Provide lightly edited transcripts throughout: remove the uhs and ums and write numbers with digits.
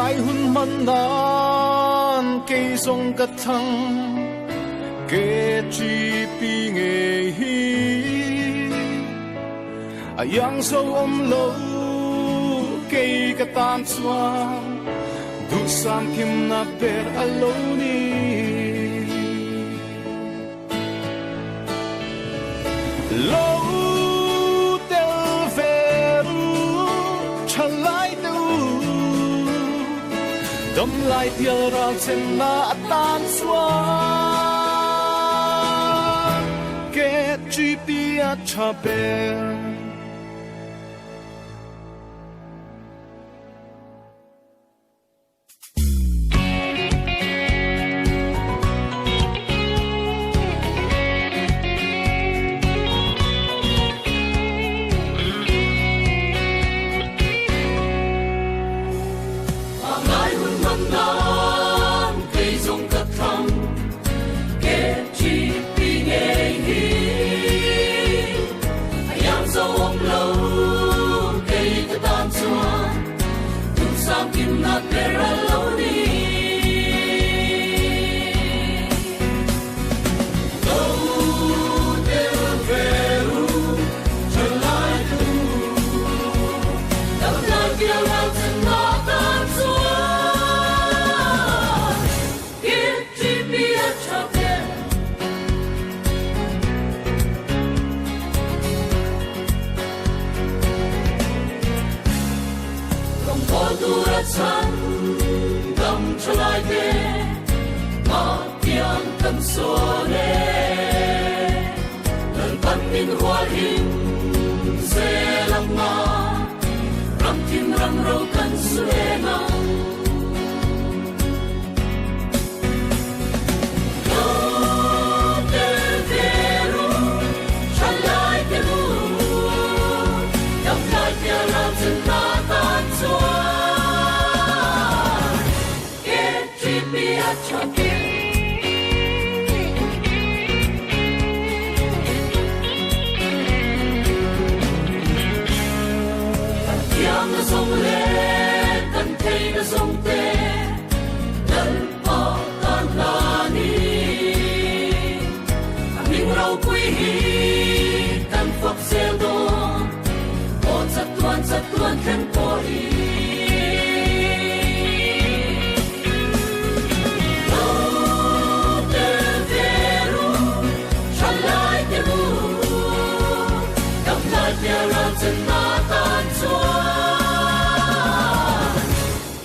Lai hun hman nan kei zawng ka thlang KGP ngei hi a iang zo awm lo kei ka tan chuan duhsam thimna ber a lo ni. Lo tel ve u, tha lai te u, dam lai tial ral chenna atan chuan KGP a tha ber. Ngai hun hman nan kei zawng ka thlang KGP ngei hi a iang zo awm lo kei ka tan chuan Duhsam kimna ber a lo ni. Lo tel ve u, thalai tu, damlai pial ral chen na tan chuan KTP a tha ber. Rawngbâwl tura chhan dam tha lai te Pathian kan sawn e. Lalpan min hual him zel ang nga, ram thim ram ro kan su eng ang. Lo tel ve ru, tha lai te u, dam lai tia ral chen na tan chuan KGP a tha ber. Kan thiam na zawng leh kan thei na zawng te Lalpa tan hla ni. A hming ropui hi kan fak zel dawn, aw chatuan chatuan thleng pawh hi. Lo tel ve ru, tha lai te u, dam lai pial ral chen na tan chuan.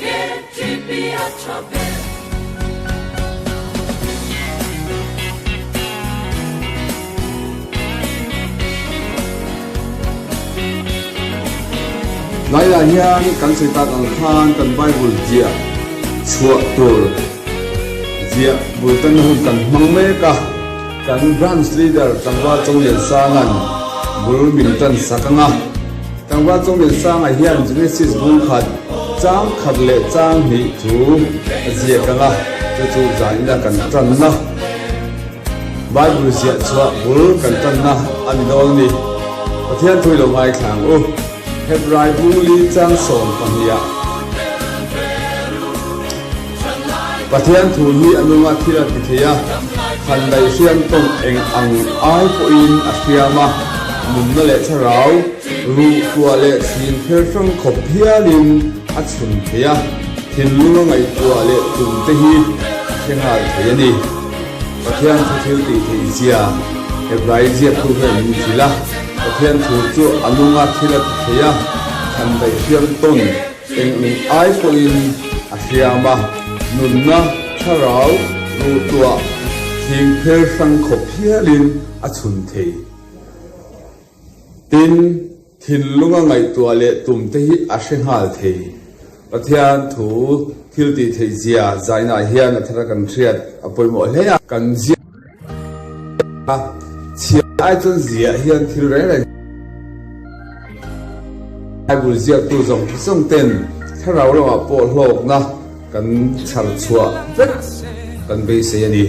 KGP a tha ber. Laiah hian kan sawi tak ang khan kan Bible ziah chhuah tur ziah bul tanna hun kan hmang mek a, kan Branch Leader Tlangval Chongliansanga'n bul min tan sak ang a. Tlangval Chawngmilsanga hian Genesis bung khat, chang khat leh chang hnih thu a ziak ang a, chu chu zanin a kan tanna, Bible ziah chhuah bul kan tanna a ni dawn a ni. Pathian thu i lo ngaithla ang u. Hebrai bung li chang 12 ah Pathian thu hi a nunga thil a ti thei a, khan daih hriam tawng eng ang ai pawhin a hriam a, nunna leh thlarau, ruh tuah leh thling pher hrang khawp hialin a chhun thei a, thinlung a ngaihtuah leh tum te hi a hre nghal thei a ni. Pathian thu thil tih theih zia Hebrai ziaktu hian min hrilh a, Pathian thu chu a nunga thil a ti thei a, khan daih hriam tawn Eng eng ai pawhin a hriam a, nunna thlarau ruhtuah thing phel hrang khawp hialin a chhun thei. Tin, thinlunga ngaihtuah leh tum te hi a hre nghal thei. Pathian thu thil tih theih zia zainah hian a thara kan hriat a pawimawh hle a. Kan ziak a, chhiar ai chuan ziah hian thil reng reng. Bible ziaktu zawng zawng ten thlarau lamah pawh hlawkna kan chhar chhuah vek kan beisei a ni.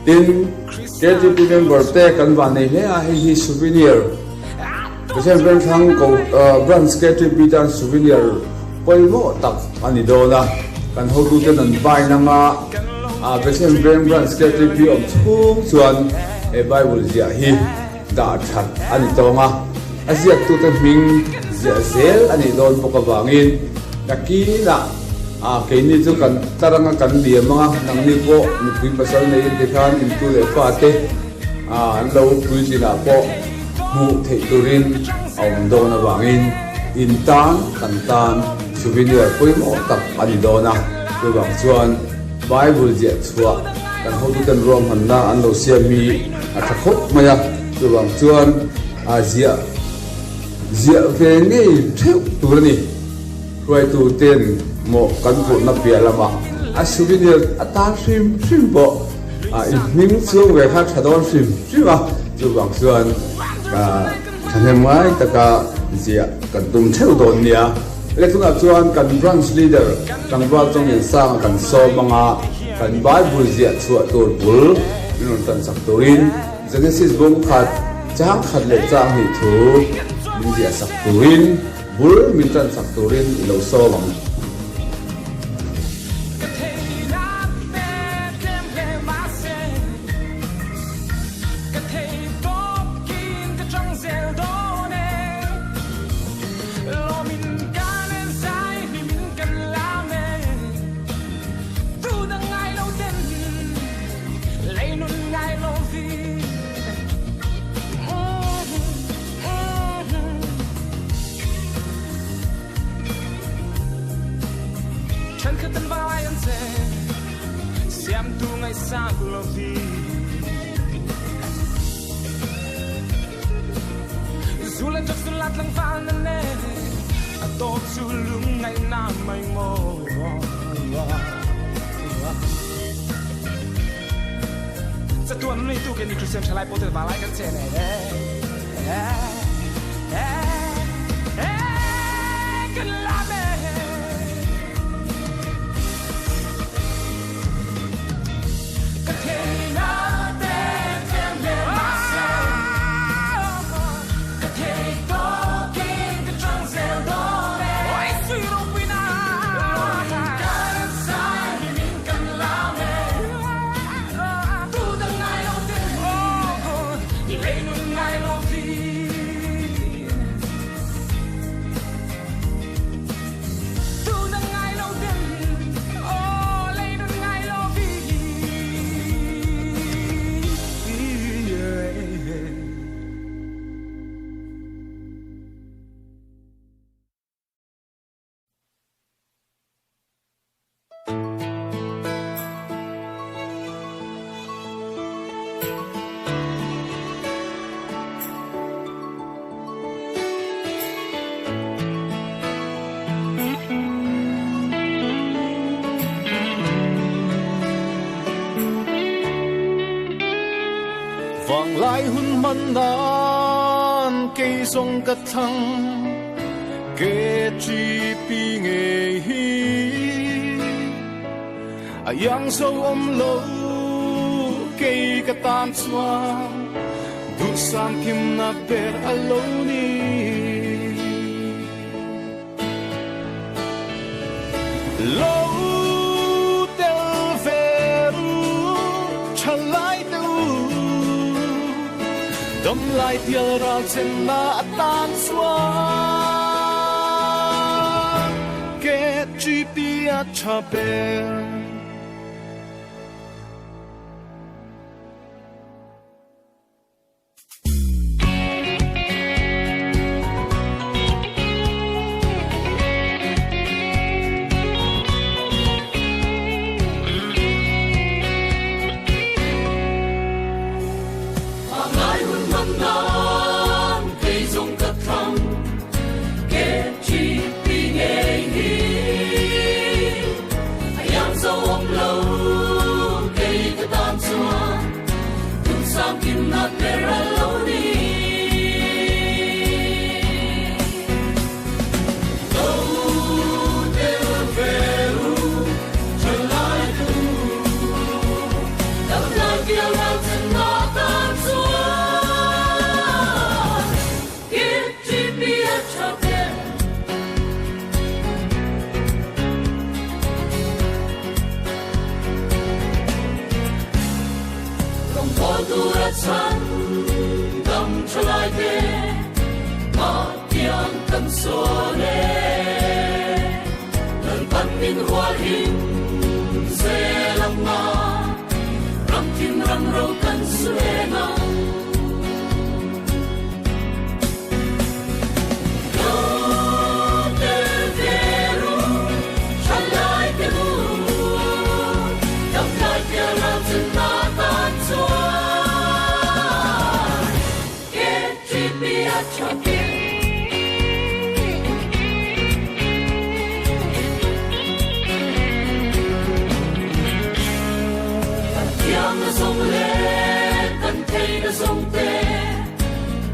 Tin, KTP member te kan van nei hle a, hei hi souvenir Pathian Vengthlang ko Branch KTP tan souvenir pawimawh tak a ni dawn a. Kan hotuten an bind anga Bethlehem Veng Branch KTP awm chhung chuan he Bible ziah hi dah that a ni tawng a, a ziaktute hming ziah zel a nih dawn bawk avangin nakinah keini chu kan tlar anga kan liam anga nangni pawh nupui pasal neiin tikhan intu leh fate an lo puitlinah pawh hmuh theih turin a awm dawn avangin in tan kan tan souvenir pawimawh tak a ni dawn a. Chuvang chuan Bible ziah chhuah kan hotuten ruahmanna an lo siam hi a tha khawp mai a. Chuvang chuan a ziah ziah ve ngei theuh tur a ni. Hruaitu ten mawh kan phurhna piah lamah a souvenir atan hrim hrim pawh i hming chuang ve kha tha dawn hrim hrim a, chuvang chuan thahnem ngai taka ziah kan tum theuh dawn nia. Le tunah chuan kan branch leader tlangval Chawngensanga kan sawm anga kan Bible ziah chhuah tur bul min rawn tan sak turin Genesis bung khat chang khat leh chang hnih thu min ziah sak turin Bul min tan sak turin i lo sawm ang. Vanglai hun hman nan kei zawng ka thlang KGP ngei hi a iang zo awm lo kei ka tan chuan duhsam thimna ber a lo ni. Lo tel ve u, tha lai te u, dam lai tial ral chenna atan chuan KGP a tha ber. chhan dam thalai te Pathian kan sawn e. Lalpan min hual him zel ang nga, ram thim ram ro kan sueng ang. Lo tel ve ru, thalai te u, damlai piah ral chen na tan chuan KTP a tha ber. Kan thiamna zawng leh kan theihna zawng te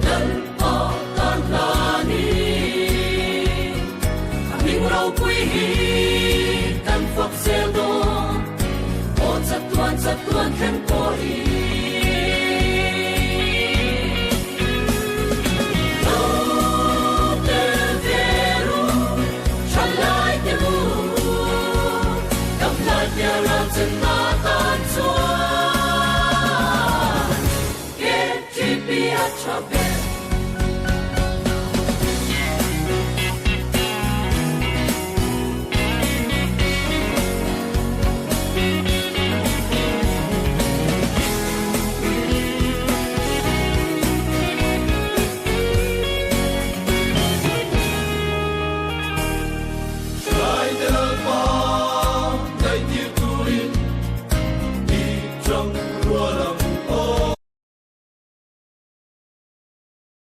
Lalpa tan hlan i a hming ropui hi kan fak zel dawn aw chatuan chatuan thleng pawh hi. Lo tel ve ru thalai te u damlai piah ral chen na tan chuan KTP a tha ber.